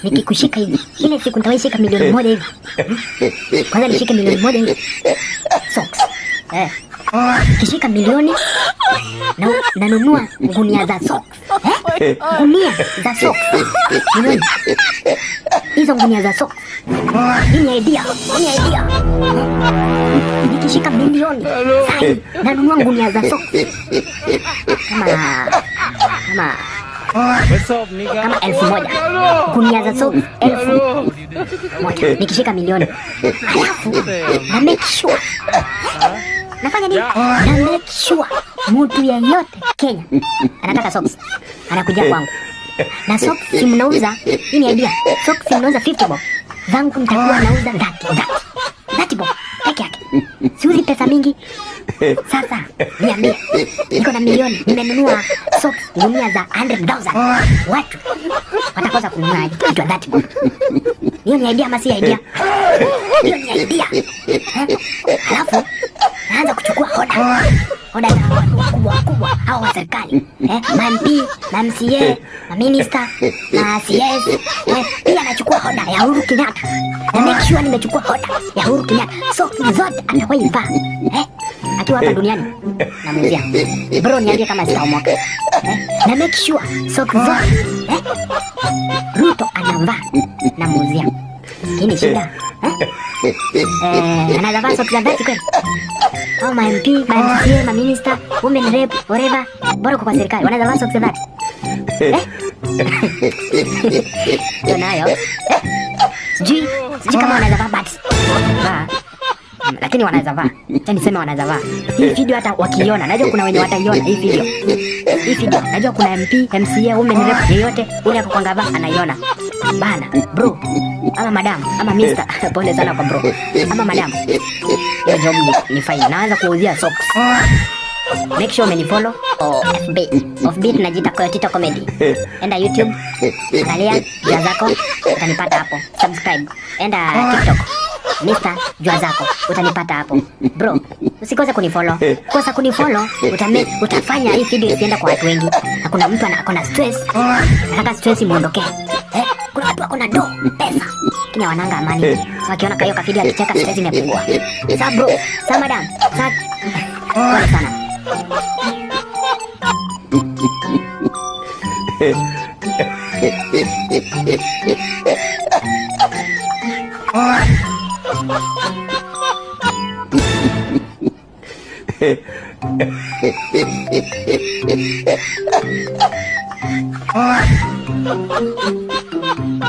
Nikikushika hivi, ile siku nitawahi shika 1,000,000 hivi. Kwanza nishike 1,000,000 hivi. Socks. Kishika 1,000,000 na nanunua gunia za socks. Gunia za socks. Milioni. Hizo gunia za socks. Hii ni idea. Hii ni idea. Nikishika 1,000,000 sai nanunua gunia za socks. Kama What's up, nigga? Kama 1,000. Gunia za socks 1,000. Nikishika 1,000,000. Alafu na make sure. Nafanya nini? Na make sure mtu yeyote Kenya anataka socks anakuja kwangu. Na socks si mnauza, hii ni idea. Socks si mnauza 50 bob. Zangu nitakuwa nauza 30 bob peke yake. Siuzi pesa mingi. Sasa niambie, niko na 1,000,000, nimenunua socks gunia za 100,000. Watu watakosa kununua aje kitu ya 30 bob? Hiyo ni idea ama si idea? Hiyo ni idea. Alafu naanza kuchukua oda. Oda za watu wakubwa wakubwa hao wa serikali. Ma MP, ma MCA, ma minister, ma CS. Pia nachukua oda ya Uhuru Kenyatta. Na make sure nimechukua oda ya Uhuru Kenyatta. Socks zote atawahi vaa. Akiwa hapa duniani namuuzia. Bro, niambie kama sitaomoka. Na make sure socks zote, Ruto anavaa namuuzia. Hii ni shida. Anaweza vaa socks za 30 kweli? Au ma MP, ma MCA, ma minister, women rep, whatever, bora kwa serikali wanaweza vaa socks za 30. Hiyo nayo. Sijui kama wanaweza vaa, but vaa. Lakini wanaweza vaa. Acha niseme wanaweza vaa. Hii video hata wakiiona, najua kuna wenye wataiona hii video. Hii video, najua kuna MP, MCA, women rep yeyote ule ako kwa gava anaiona. Bana, bro, ama madam, ama mister, pole sana kwa bro. Ama madam. Hiyo job ni fine. Naanza kuuzia socks. Make sure umenifollow o FB. Offbeat najiita Coyotito Comedy. Enda YouTube, angalia Jua Zako, utanipata hapo. Subscribe. Enda TikTok, Mr. Jua Zako, utanipata hapo. Bro, usikose kunifollow. Kosa kunifollow, utafanya hii video isienda kwa watu wengi. Na kuna mtu akona stress, anataka stress imuondokee. Kuna watu wako na do, pesa, lakini hawananga amani. Wakiona kayo ka video akicheka stress imepungua. Sa bro, sa madam, sa pole sana.